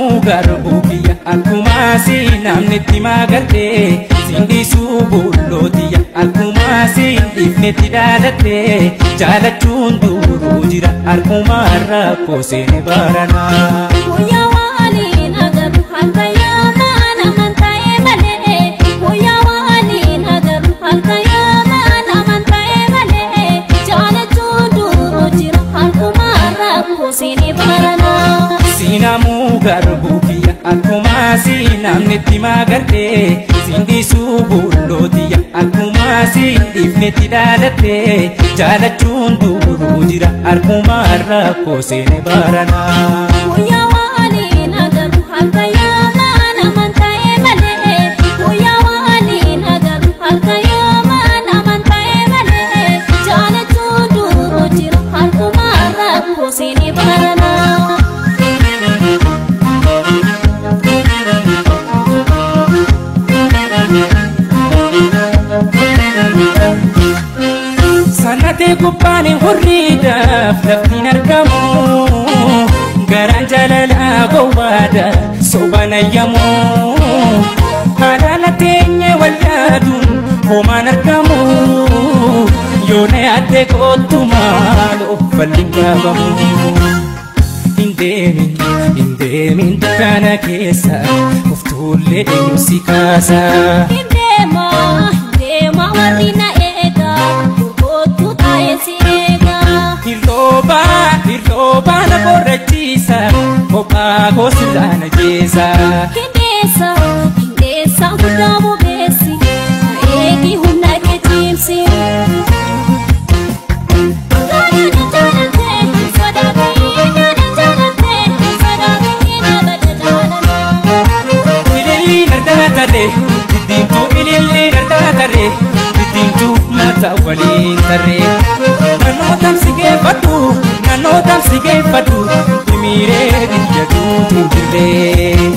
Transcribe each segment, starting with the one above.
Siinamuu garbuu kiyya akkuma siinamnetti magartee siin dhiisuu boollootiya akkuma siin dhiifnetti dhaalattee jaalachuun duruu jira harkuma rakkoo seene baranaa. Guyyaa waliin agarru halkan yaamaan amantaa'ee malee. Guyyaa waliin agarru halkan yaamaan amantaa'ee malee. Jaalachuun duruu jira harkuma rakkoo seene baranaa. Siinamuu garbuu kiyya akkuma siinamnetti magartee siin dhiisuu boollootiya akkuma siin dhiifnetti dhaalattee jaalachuun duruu jira harkuma rakkoo seene baranaa. Guyyaa waliin agarru halkan yaamaan amantaa'ee malee. Guyyaa waliin agarru halkan yaamaan amantaa'ee malee. Jaalachuun duruu jira harkuma rakkoo seene baranaa. Sanatee gubbaan hurriidhaaf laftiin argamu garaan jaalalaa gowwaadha sobaan ayyamu haalaala teenyee wal yaaduun homaan argamu yoona yaaddee kootu maaloo falliin qaabamu. Hin deemin hin deemin dukkana keessa of tuullee eenyu si kaasa. Hin deemaa hin deemaa warri na eegaa kootu taa'ee si eegaa. Hirroobaa hirroobaa na qorrachiisa kophaa koo sirraa na jeesa. Hindeessa hindeessa guddaa bobeessi na eegi humna kee cimsi. Ililli nardaa tarree diddiimtuu ililli nardaa tarree diddiimtuu mataa waliin tarree. Naannoo tamsi geeffadhu naannoo tamsi geeffadhu himiiree biyya duutuu dirree.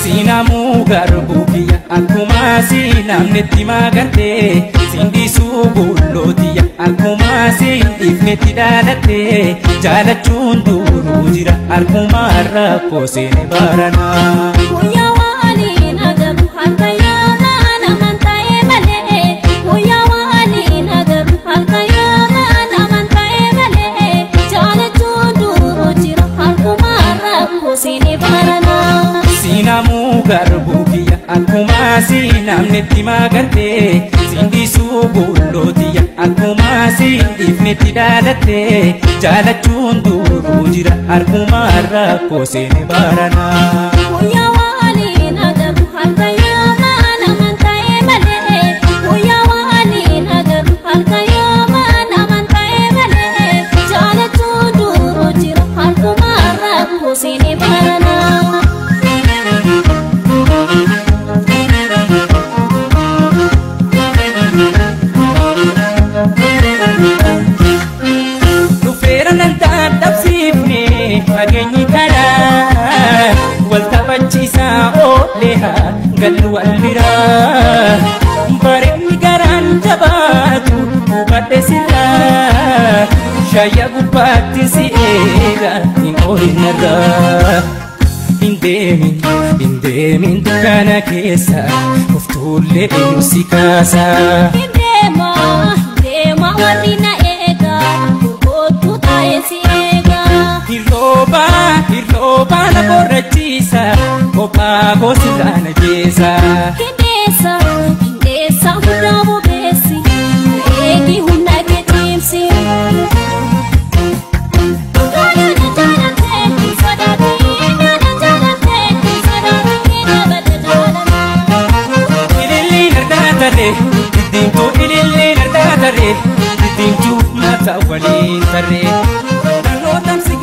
Siinamuu garbuu kiyya akkuma siinamnetti magartee siin dhiisuu boollootiya akkuma siin dhiifnetti dhaalattee jaalachuun duruu jira harkuma rakkoo seene baranaa. Guyyaa waliin agarru halkan yaamaan amantaa'ee malee. Guyyaa waliin agarru halkan yaamaan amantaa'ee malee. Jaalachuun duruu jira harkuma rakkoo seene baranaa. Siinamuu garbuu kiyya akkuma siinamnetti magartee siin dhiisuu boollootiya akkuma siin dhiifnetti dhaalattee jaalachuun duruu jira harkuma rakkoo seene baranaa. Guyyaa waliin agarru halkan yaamaan amantaa'ee malee. Guyyaa waliin agarru halkan yaamaan amantaa'ee malee. Jaalachuun duruu jira harkuma rakkoo seene baranaa. Dhufeera nan dadhabsiifne fageenyi karaa wal taphachiisaa oolee haa gallu wal biraa. Bareedni garaan jabaatu hubadhe sirraa shaayyaa gubbaatti si eega hin oolinarraa. Hin deemin hin deemin dukkana keessa of tuullee eenyu si kaasa. Hin deemaa hin deemaa warri na eegaa kootu taa'ee si eegaa. Hirroobaa hirroobaa na qorrachiisa kophaa koo sirraa na jeesa. Hindeessa hindeessa guddaa bobeessi na eegi humna kee cimsi. Ililli nardaa tarree diddiimtuu ililli nardaa tarree diddiimtuu mataa waliin tarree. Naannoo tamsi.